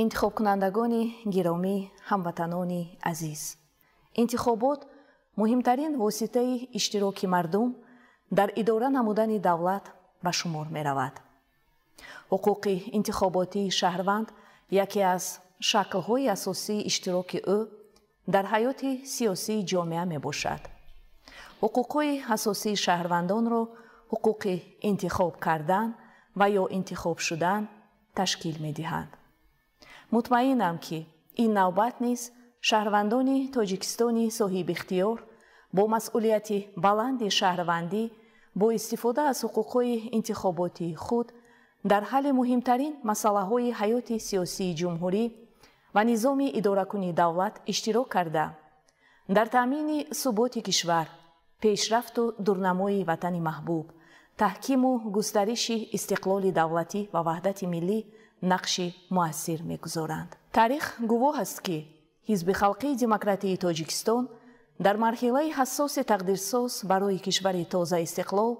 Интихобкунандагони гиромӣ, ҳамватанони азиз, интихобот муҳимтарин воситаи иштироки мардум дар идора намудани давлат ба шумор меравад. Ҳуқуқи интихоботии шаҳрванд яке аз шаклҳои асосии иштироки ӯ дар ҳаёти сиёсии ҷомеа мебошад. Ҳуқуқҳои асосии шаҳрвандонро ҳуқуқи интихоб кардан ва ё интихоб шудан ташкил медиҳанд. Мутмаинам, ки ин навбат низ шаҳрвандони Тоҷикистони соҳибихтиёр бо масъулияти баланди шаҳрвандӣ бо истифода аз ҳуқуқҳои интихоботии худ дар ҳалли муҳимтарин масъалаҳои ҳаёти сиёсии ҷумҳурӣ ва низоми идоракунии давлат иштирок карда, дар таъмини суботи кишвар, пешрафту дурнамои ватани маҳбуб, таҳкиму густариши истиқлоли давлатӣ ва ваҳдати миллӣ нақши муассир мегузоранд. Таърих гувоҳ аст, ки Ҳизби Халқии Демократии Тоҷикистон дар марҳилаи ҳассоси тақдирсоз барои кишвари тозаистиқлол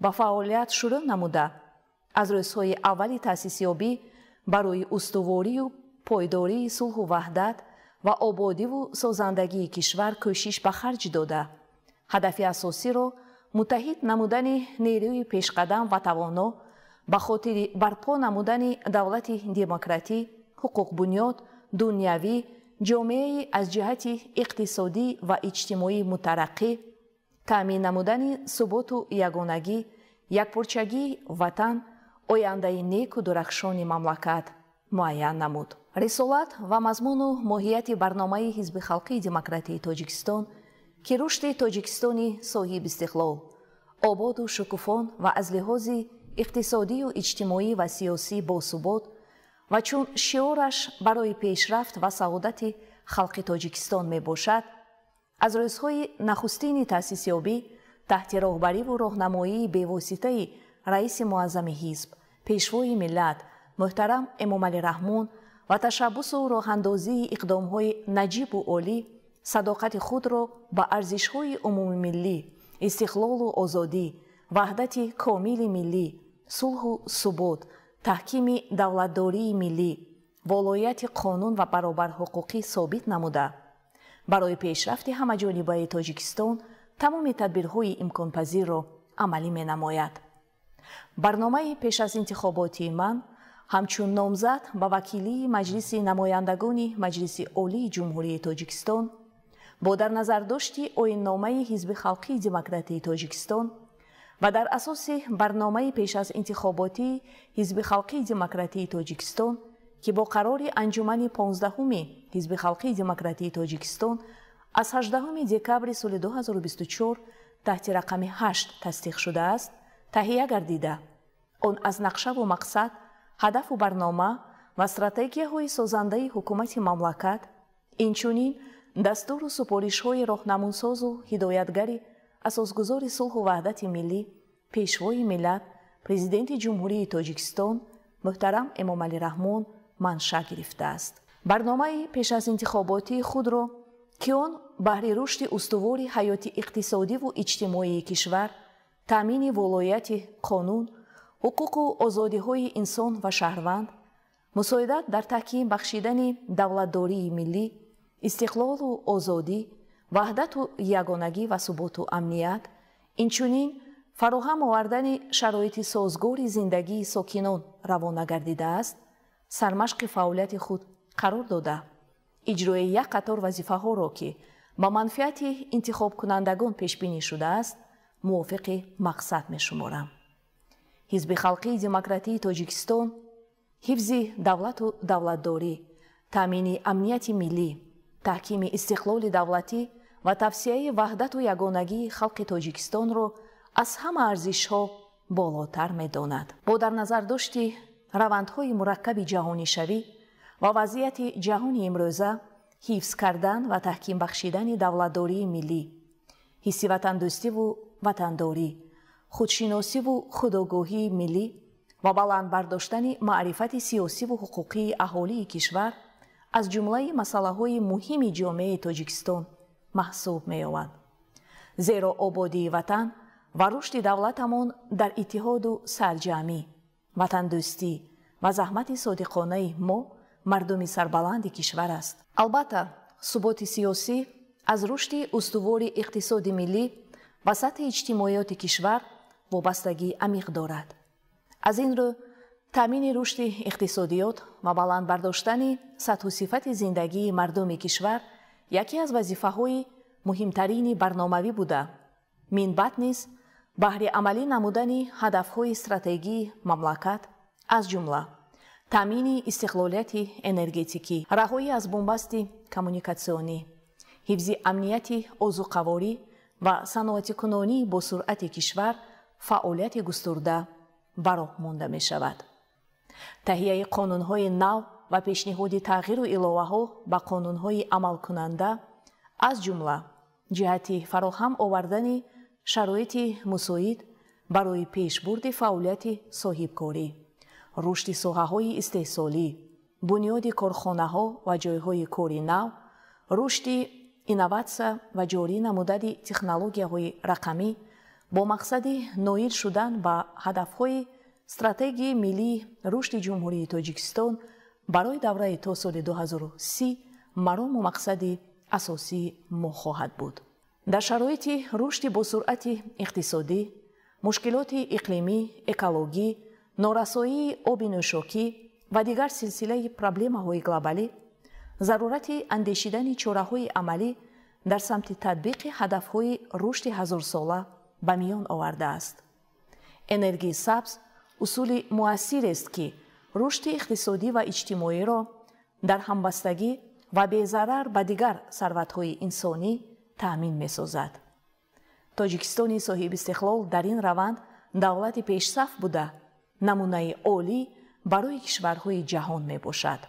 ба фаъолият шурӯъ намуда, аз рӯзҳои аввали таъсисёбӣ барои устуворию пойдории сулҳу ваҳдат ва ободиву созандагии кишвар кӯшиш ба харҷ дода, ҳадафи асосиро муттаҳид намудани нерӯи пешқадам ва тавоно ба хотири барпо намудани давлати демократӣ, ҳуқуқбунёд, дунявӣ, ҷомеаи аз ҷиҳати иқтисодӣ ва иҷтимоӣ мутараққӣ, таъмин намудани суботу ягонагӣ, якпорчагии ватан, ояндаи неку дурахшони мамлакат муайян намуд. Рисолат ва мазмуну моҳияти барномаи Ҳизби Халқии Демократии Тоҷикистон, ки рушди Тоҷикистони соҳибистиқлол, ободу шукуфон ва аз лиҳози иқтисодию иҷтимоӣ ва сиёсӣ босубот ва чун шиораш барои пешрафт ва саодати халқи Тоҷикистон мебошад, аз рӯзҳои нахустини таъсисёбӣ таҳти роҳбариву роҳнамоии бевоситаи раиси муаззами ҳизб, пешвои миллат муҳтарам Эмомалӣ Раҳмон ва ташаббусу роҳандозии иқдомҳои наҷибу олӣ садоқати худро ба арзишҳои умумимиллӣ, истиқлолу озодӣ, ваҳдати комили миллӣ, сулҳу субот, таҳкими давлатдории миллӣ, волояти қонун ва баробарҳуқуқӣ собит намуда, барои пешрафти ҳамаҷонибаи Тоҷикистон тамоми тадбирҳои имконпазирро амалӣ менамояд. Барномаи пеш аз интихоботии ман ҳамчун номзад ба вакилии Маҷлиси намояндагони Маҷлиси Олии Ҷумҳурии Тоҷикистон бо дар назардошти оинномаи Ҳизби Халқии Демократии Тоҷикистон ва дар асоси барномаи пеш аз интихоботии Ҳизби Халқии Демократии Тоҷикистон, ки бо қарори анҷумани 15-уми Ҳизби Халқии Демократии Тоҷикистон аз 18 декабри соли 2024 таҳти рақами 8 тасдиқ шудааст, таҳия гардида, он аз нақшаву мақсад, ҳадафу барнома ва стратегияҳои созандаи ҳукумати мамлакат, инчунин дастуру супоришҳои роҳнамунсозу ҳидоятгари асосгузори сулҳу ваҳдати миллӣ, пешвои миллат, Президенти Ҷумҳурии Тоҷикистон муҳтарам Эмомалӣ Раҳмон манша гирифтааст. Барномаи пеш аз интихоботии худро, ки он баҳри рушди устувори ҳаёти иқтисодиву иҷтимоии кишвар, таъмини волояти қонун, ҳуқуқу озодиҳои инсон ва шаҳрванд, мусоидат дар таҳким бахшидани давлатдории миллӣ, истиқлолу озодӣ, ваҳдату ягонагӣ ва суботу амният, инчунин фароҳам овардани шароити созгори зиндагии сокинон равона гардидааст, сармашқи фаъолияти худ қарор дода, иҷрои як қатор вазифаҳоро, ки ба манфиати интихобкунандагон пешбинӣ шудааст, мувофиқи мақсад мешуморам. Ҳизби Халқии Демократии Тоҷикистон ҳифзи давлату давлатдорӣ, таъмини амнияти миллӣ, таҳкими истиқлоли давлатӣ ва тавсияи ваҳдату ягонагии халқи Тоҷикистонро аз ҳама арзишҳо болотар медонад. Бо дар назардошти равандҳои мураккаби ҷаҳонишавӣ ва вазъияти ҷаҳони имрӯза, ҳифз кардан ва таҳким бахшидани давлатдории миллӣ, ҳисси ватандӯстиву ватандорӣ, худшиносиву худогоҳии миллӣ ва баланд бардоштани маърифати сиёсиву ҳуқуқии аҳолии кишвар аз ҷумлаи масъалаҳои муҳими ҷомеаи Тоҷикистон маҳсуб меёбад. Зеро ободии ватан ва рушди давлатамон дар иттиҳоду сарҷамъӣ, ватандӯстӣ ва заҳмати содиқонаи мо, Мардуми сарбаланди кишвар аст. Албатта, суботи сиёсӣ аз рушди устувори иқтисоди миллӣ ва сатҳи иҷтимоиёти кишвар вобастагии амиқ дорад. Аз ин рӯ, таъмини рушди иқтисодиёт ва баланд бардоштани сатҳу сифати зиндагии мардуми кишвар яке аз вазифаҳои муҳимтарини барномавӣ буда, минбаъд низ баҳри амалӣ намудани ҳадафҳои стратегии мамлакат, аз ҷумла таъмини истиқлолияти энергетикӣ, раҳоӣ аз бунбасти коммуникатсионӣ, ҳифзи амнияти озуқаворӣ ва саноатикунонии босуръати кишвар фаъолияти густурда ба роҳ монда мешавад. Таҳияи қонунҳои нав ва пешниҳоди тағйиру иловаҳо ба қонунҳои амалкунанда, аз ҷумла ҷиҳати фароҳам овардани шароити мусоид барои пешбурди фаъолияти соҳибкорӣ, рушди соҳаҳои истеҳсолӣ, бунёди корхонаҳо ва ҷойҳои кори нав, рушди инноватсия ва ҷорӣ намудани технологияҳои рақамӣ бо мақсади ноил шудан ба ҳадафҳои стратегияи миллии рушди Ҷумҳурии Тоҷикистон барои давраи то соли 2030 марому мақсади асосии мо хоҳад буд. Дар шароити рушди босуръати иқтисодӣ, мушкилоти иқлимӣ, экологӣ, норасоии оби нӯшокӣ ва дигар силсилаи проблемаҳои глобалӣ, зарурати андешидани чораҳои амалӣ дар самти татбиқи ҳадафҳои рушди ҳазорсола ба миён овардааст. Энергияи сабз усули муассирест, ки рушди иқтисодӣ ва иҷтимоиро дар ҳамбастагӣ ва безарар ба дигар сарватҳои инсонӣ таъмин месозад. Тоҷикистони соҳибистиқлол дар ин раванд давлати пешсаф буда, намунаи олӣ барои кишварҳои ҷаҳон мебошад.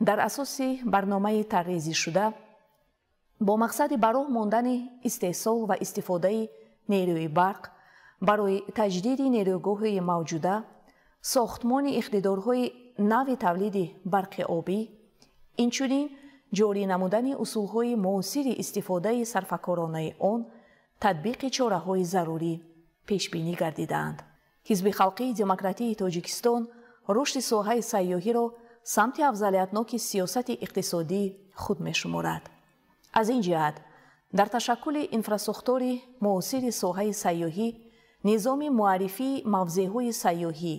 Дар асоси барномаи тарҳрезишуда бо мақсади ба роҳ мондани истеҳсол ва истифодаи нерӯи барқ барои таҷдиди нерӯгоҳҳои мавҷуда, сохтмони иқтидорҳои нави тавлиди барқи обӣ, инчунин ҷорӣ намудани усулҳои муосири истифодаи сарфакоронаи он, татбиқи чораҳои зарурӣ пешбинӣ гардидаанд. Ҳизби Халқии Демократии Тоҷикистон рушди соҳаи сайёҳиро самти афзалиятноки сиёсати иқтисодии худ мешуморад. Аз ин ҷиҳат, дар ташаккули инфрасохтори муосири соҳаи сайёҳӣ, низоми муаррифии мавзеъҳои сайёҳӣ,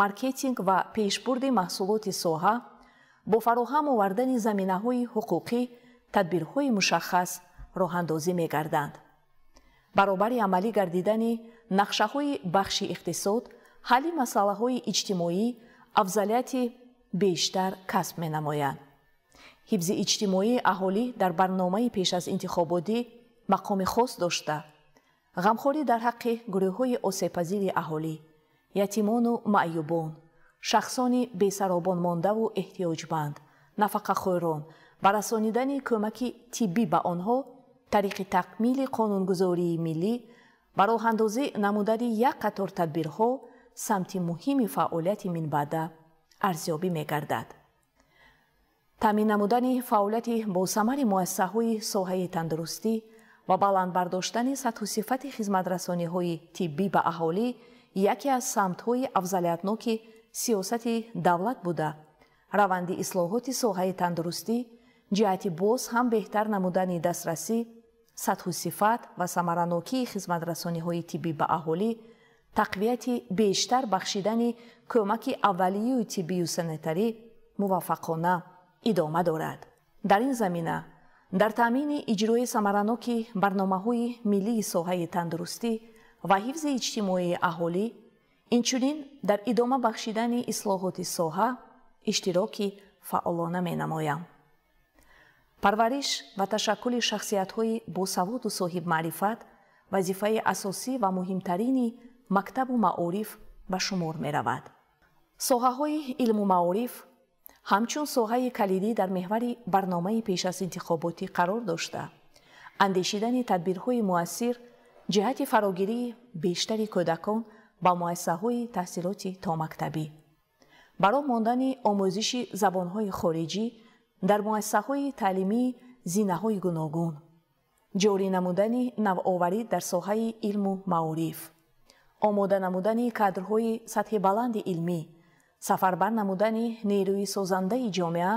маркетинг ва пешбурди маҳсулоти соҳа бо фароҳам овардани заминаҳои ҳуқуқӣ тадбирҳои мушаххас роҳандозӣ мегарданд. Баробари амалӣ гардидани нақшаҳои бахши иқтисод, ҳалли масъалаҳои иҷтимоӣ афзалияти бештар касб менамоянд. Ҳифзи иҷтимоии аҳолӣ дар барномаи пеш аз интихоботӣ мақоми хос дошта, ғамхорӣ дар ҳаққи гурӯҳҳои осебпазири аҳолӣ, ятимону маъюбон, шахсони бесаробонмондаву эҳтиёҷманд, нафақахӯрон ва расонидани кӯмаки тиббӣ ба онҳо тариқи такмили қонунгузории миллӣ ва роҳандозӣ намудани як қатор тадбирҳо самти муҳими фаъолияти минбаъда арзёбӣ мегардад. Таъмин намудани фаъолияти босамари муассисаҳои соҳаи тандурустӣ ва баланд бардоштани сатҳу сифати хизматрасониҳои тиббӣ ба аҳолӣ яке аз самтҳои афзалиятноки сиёсати давлат буда, раванди ислоҳоти соҳаи тандурустӣ ҷиҳати боз ҳам беҳтар намудани дастрасӣ, сатҳу сифат ва самаранокии хизматрасониҳои тиббӣ ба аҳолӣ, тақвияти бештар бахшидани кӯмаки аввалию тиббию санитарӣ муваффақона идома дорад. Дар ин замина дар таъмини иҷрои самараноки барномаҳои миллии соҳаи тандурустӣ ва ҳифзи иҷтимоии аҳолӣ, инчунин дар идома бахшидани ислоҳоти соҳа иштироки фаъолона менамоям. Парвариш ва ташаккули шахсиятҳои босаводу соҳибмаърифат вазифаи асосӣ ва муҳимтарини мактабу маориф ба шумор меравад. Соҳаҳои илму маориф ҳамчун соҳаи калидӣ дар меҳвари барномаи пеш аз интихоботӣ қарор дошта, андешидани тадбирҳои муассир ҷиҳати фарогирии бештари кӯдакон ба муассисаҳои таҳсилоти томактабӣ, ба роҳ мондани омӯзиши забонҳои хориҷӣ дар муассисаҳои таълимии зинаҳои гуногун, ҷорӣ намудани навоварӣ дар соҳаи илму маориф, омода намудани кадрҳои сатҳи баланди илмӣ, Сафарбар намудани нерӯи созандаи ҷомеа,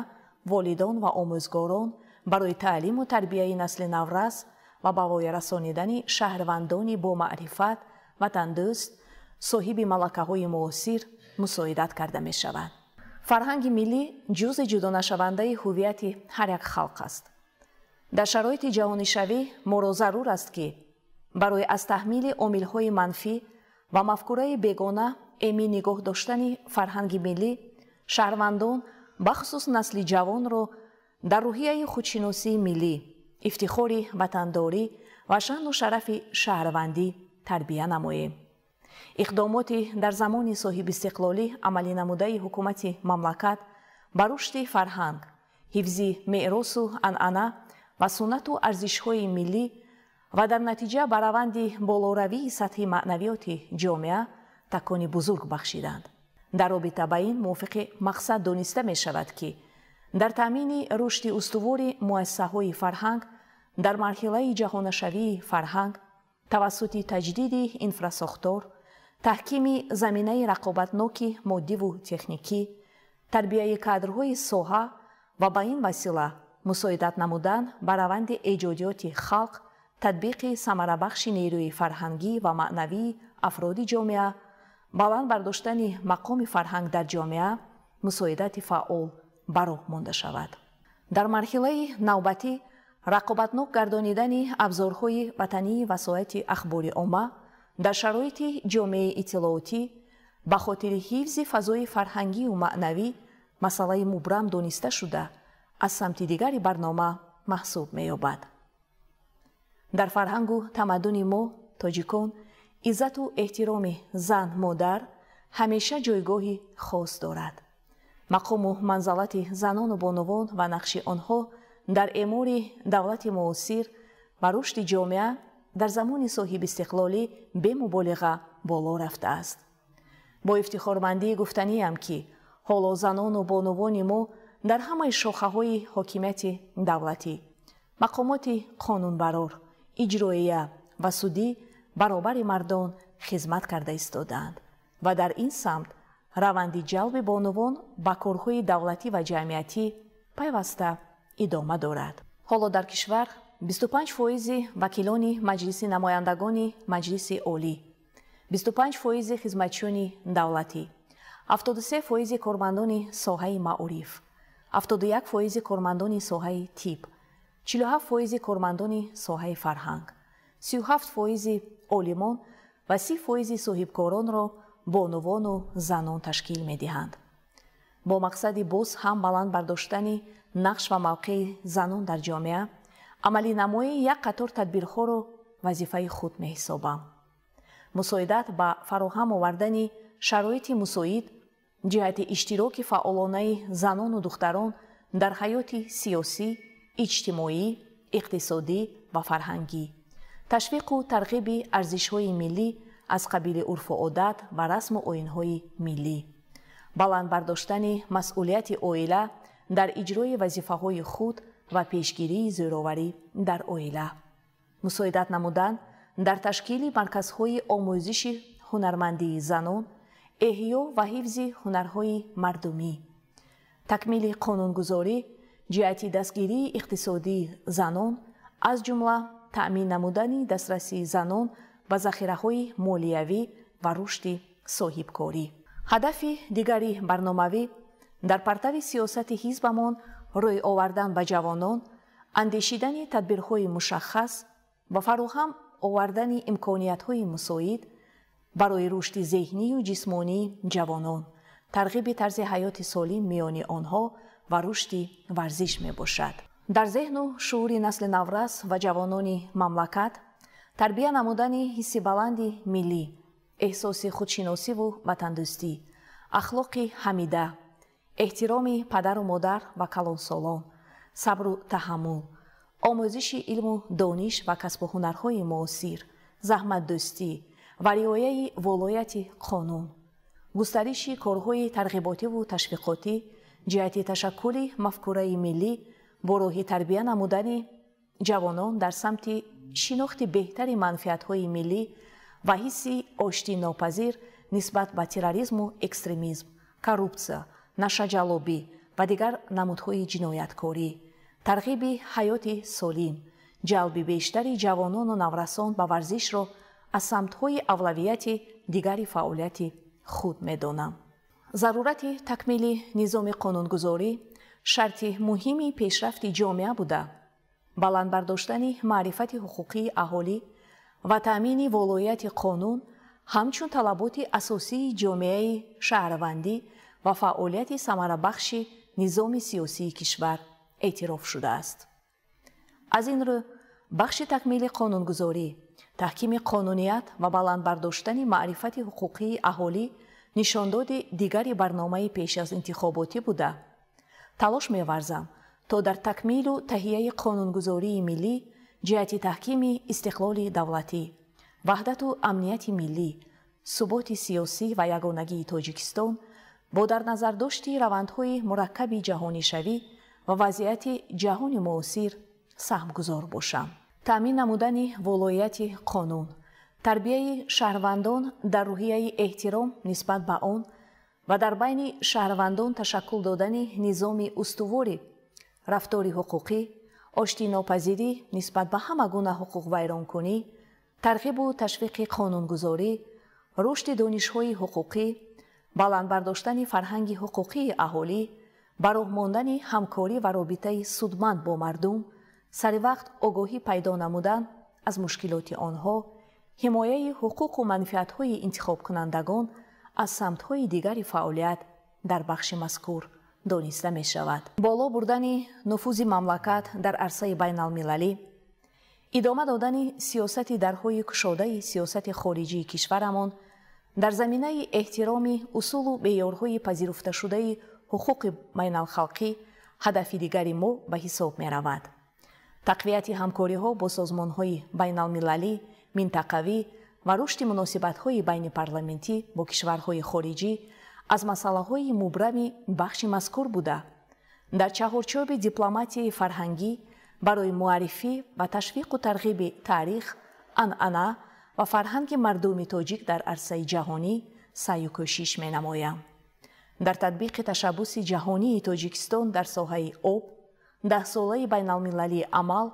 волидон ва омӯзгорон барои таълиму тарбияи насли наврас ва ба воя расонидани шаҳрвандони бомаърифат, ватандӯст, соҳиби малакаҳои муосир мусоидат карда мешавад. Фарҳанги миллӣ ҷузъи ҷудонашавандаи ҳуввияти ҳар як халқ аст. Дар шароити ҷаҳонишавӣ моро зарур аст, ки барои аз таҳмили омилҳои манфӣ ва мафкураи бегона эмин нигоҳ доштани фарҳанги миллӣ, шаҳрвандон, бахусус насли ҷавонро дар рӯҳияи худшиносии миллӣ, ифтихори ватандорӣ ва шаъну шарафи шаҳрвандӣ тарбия намоем. Иқдомоти дар замони соҳибистиқлолӣ амалӣ намудаи ҳукумати мамлакат ба рушди фарҳанг, ҳифзи меросу анъана ва суннату арзишҳои миллӣ ва дар натиҷа ба раванди болоравии сатҳи маънавиёти ҷомеа такони бузург бахшиданд. Дар робита ба ин мувофиқи мақсад дониста мешавад, ки дар таъмини рушди устувори муассисаҳои фарҳанг дар марҳилаи ҷаҳонашавии фарҳанг тавассути таҷдиди инфрасохтор, таҳкими заминаи рақобатноки моддиву техникӣ, тарбияи кадрҳои соҳа ва ба ин васила мусоидат намудан ба раванди эҷодиёти халқ, татбиқи самарабахши нерӯи фарҳангӣ ва маънавии афроди ҷомеа, баланд бардоштани мақоми фарҳанг дар ҷомеа мусоидати фаъол ба роҳ монда шавад. Дар марҳилаи навбатӣ рақобатнок гардонидани абзорҳои ватании васояти ахбори омма дар шароити ҷомеаи иттилоотӣ ба хотири ҳифзи фазои фарҳангию маънавӣ масъалаи мубрам дониста шуда, аз самти дигари барнома маҳсуб меёбад. Дар фарҳангу тамаддуни мо, тоҷикон, иззату эҳтироми зан модар ҳамеша ҷойгоҳи хос дорад. Мақому манзалати занону бонувон ва нақши онҳо дар эъмори давлати муосир ва рушди ҷомеа дар замони соҳибистиқлолӣ бемуболиға боло рафтааст. Бо ифтихормандӣ гуфтаниям, ки ҳоло занону бонувони мо дар ҳамаи шохаҳои ҳокимияти давлатӣ, мақомоти қонунбарор, иҷроия ва судӣ баробари мардон хизмат карда истодаанд ва дар ин самт раванди ҷалби бонувон ба корҳои давлатӣ ва ҷамъиятӣ пайваста идома дорад. Ҳоло дар кишвар 25% вакилони Маҷлиси намояндагони Маҷлиси Олӣ, 25% хизматчиёни давлатӣ, 73% кормандони соҳаи маориф, 71% кормандони соҳаи тиб, 47% кормандони соҳаи фарҳанг, 37% олимон ва 30% соҳибкоронро бонувону занон ташкил медиҳанд. Бо мақсади боз ҳам баланд бардоштани нақш ва мавқеи занон дар ҷомеа, амалӣ намоии як қатор тадбирҳоро вазифаи худ меҳисобам. Мусоидат ба фароҳам овардани шароити мусоид ҷиҳати иштироки фаъолонаи занону духтарон дар ҳаёти сиёсӣ, иҷтимоӣ, иқтисодӣ ва фарҳангӣ, ташвиқу тарғиби арзишҳои миллӣ аз қабили урфу одат ва расму оинҳои миллӣ, баланд бардоштани масъулияти оила дар иҷрои вазифаҳои худ ва пешгирии зӯроварӣ дар оила, мусоидат намудан дар ташкили марказҳои омӯзиши ҳунармандии занон, эҳё ва ҳифзи ҳунарҳои мардумӣ, такмили қонунгузорӣ ҷиҳати дастгирии иқтисодии занон, аз ҷумла таъмин намудани дастрасии занон ба захираҳои молиявӣ ва рушди соҳибкорӣ. Ҳадафи дигари барномавӣ дар партави сиёсати ҳизбамон рӯй овардан ба ҷавонон, андешидани тадбирҳои мушаххас ва фароҳам овардани имкониятҳои мусоид барои рушди зеҳнию ҷисмонии ҷавонон, тарғиби тарзи ҳаёти солим миёни онҳо ва рушди варзиш мебошад. Дар зеҳну шуури насли наврас ва ҷавонони мамлакат тарбия намудани ҳисси баланди миллӣ, эҳсоси худшиносиву ватандӯстӣ, ахлоқи ҳамида, эҳтироми падару модар ва калонсолон, сабру таҳаммул, омӯзиши илму дониш ва касбу ҳунарҳои муосир, заҳматдӯстӣ ва риояи волояти қонун, густариши корҳои тарғиботиву ташвиқотӣ ҷиҳати ташаккули мафкураи миллӣ бо роҳи тарбия намудани ҷавонон дар самти шинохти беҳтари манфиатҳои миллӣ ва ҳисси оштинопазир нисбат ба терроризму экстремизм Коррупсия, нашаҷалобӣ ва дигар намудҳои ҷинояткорӣ, тарғиби ҳаёти солим, ҷалби бештари ҷавонону наврасон ба варзишро аз самтҳои авлавияти дигари фаъолияти худ медонам. Зарурати такмили низоми қонунгузорӣ шарти муҳими пешрафти ҷомеа буда, баланд бардоштани маърифати ҳуқуқии аҳолӣ ва таъмини волоияти қонун ҳамчун талаботи асосии ҷомеаи шаҳрвандӣ ва фаъолияти самарабахши низоми сиёсии кишвар эътироф шудааст. Аз ин рӯ бахши такмили қонунгузорӣ, таҳкими қонуният ва баланд бардоштани маърифати ҳуқуқии аҳолӣ нишондоди дигари барномаи пеш аз интихоботӣ буда, талош меварзам то дар такмилу таҳияи қонунгузории миллӣ ҷиҳати таҳкими истиқлоли давлатӣ, ваҳдату амнияти миллӣ, суботи сиёсӣ ва ягонагии Тоҷикистон бо дар назардошти равандҳои мураккаби ҷаҳонишавӣ ва вазъияти ҷаҳони муосир саҳмгузор бошам. Таъмин намудани волоияти қонун, тарбияи шаҳрвандон дар рӯҳияи эҳтиром нисбат ба он ва дар байни шаҳрвандон ташаккул додани низоми устувори рафтори ҳуқуқӣ, оштинопазирӣ нисбат ба ҳама гуна ҳуқуқвайронкунӣ, тарғибу ташвиқи қонунгузорӣ, рушди донишҳои ҳуқуқӣ, баланд бардоштани фарҳанги ҳуқуқии аҳолӣ, ба роҳ мондани ҳамкорӣ ва робитаи судманд бо мардум, саривақт огоҳӣ пайдо намудан аз мушкилоти онҳо, ҳимояи ҳуқуқу манфиатҳои интихобкунандагон аз самтҳои дигари фаъолият дар бахши мазкур дониста мешавад. Боло бурдани нуфузи мамлакат дар арсаи байналмилалӣ, идома додани сиёсати дарҳои кушодаи сиёсати хориҷии кишварамон дар заминаи эҳтироми усулу меъёрҳои пазируфташудаи ҳуқуқи байналхалқӣ ҳадафи дигари мо ба ҳисоб меравад. Тақвияти ҳамкориҳо бо созмонҳои байналмилалӣ, минтақавӣ ва рушди муносибатҳои байнипарламентӣ бо кишварҳои хориҷӣ аз масъалаҳои мубрами бахши мазкур буда, дар чаҳорчӯби дипломатияи фарҳангӣ барои муаррифӣ ва ташвиқу тарғиби таърих, анъана ва фарҳанги мардуми тоҷик дар арсаи ҷаҳонӣ саъю кӯшиш менамоям. Дар татбиқи ташаббуси ҷаҳонии Тоҷикистон дар соҳаи об, даҳсолаи байналмилалии амал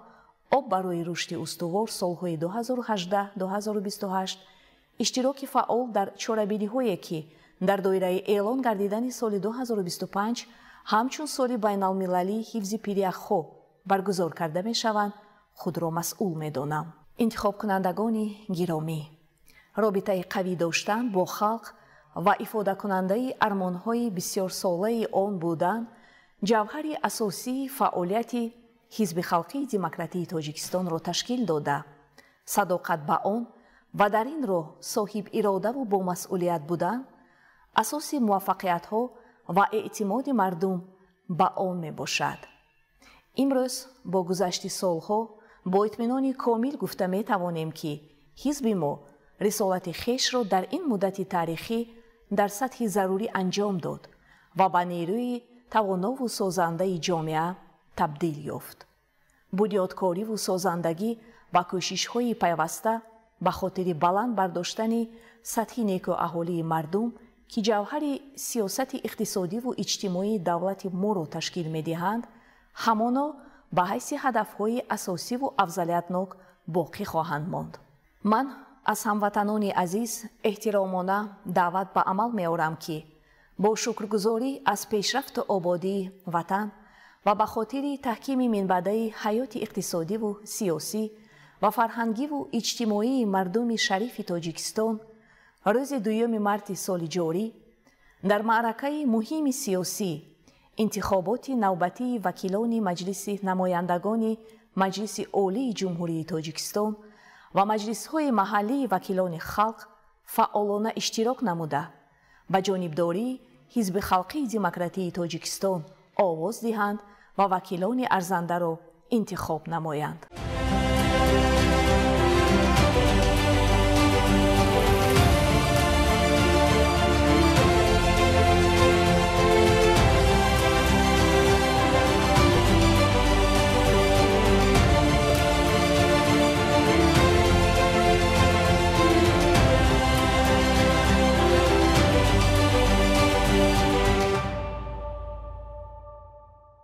об барои рушди устувор солҳои 2018-2028, иштироки фаъол дар чорабиниҳое ки дар доираи эълон гардидани соли 2025 ҳамчун соли байналмилалии ҳифзи пиряхҳо баргузор карда мешаванд, худро масъул медонам. Интихобкунандагони гиромӣ, робитаи қавӣ доштан бо халқ ва ифодакунандаи армонҳои бисёрсолаи он будан ҷавҳари асосии фаъолияти Ҳизби халқии демократии Тоҷикистонро ташкил дода, садоқат ба он ва дар ин роҳ соҳибиродаву бомасъулият будан асоси муваффақиятҳо ва эътимоди мардум ба он мебошад. Имрӯз бо гузашти солҳо бо итминони комил гуфта метавонем, ки ҳизби мо рисолати хешро дар ин муддати таърихӣ дар сатҳи зарурӣ анҷом дод ва ба нерӯи тавонову созандаи ҷомеа табдил ёфт. Бунёдкориву созандагӣ ва кӯшишҳои пайваста ба хотири баланд бардоштани сатҳи некӯаҳолии мардум, ки ҷавҳари сиёсати иқтисодиву иҷтимоии давлати моро ташкил медиҳанд, ҳамоно ба ҳайси ҳадафҳои асосиву афзалиятнок боқӣ хоҳанд монд. Ман аз ҳамватанони азиз эҳтиромона даъват ба амал меорам, ки бо шукргузорӣ аз пешрафту ободии ватан ва ба хотири таҳкими минбаъдаи ҳаёти иқтисодиву сиёсӣ ва фарҳангиву иҷтимоии мардуми шарифи Тоҷикистон рӯзи 2 марти соли ҷорӣ дар маъракаи муҳими сиёсӣ интихоботи навбатии вакилони Маҷлиси намояндагони Маҷлиси Олии Ҷумҳурии Тоҷикистон ва маҷлисҳои маҳаллии вакилони халқ фаъолона иштирок намуда, ба ҷонибдории Ҳизби халқии демократии Тоҷикистон овоз диҳанд ва вакилони арзандаро интихоб намоянд.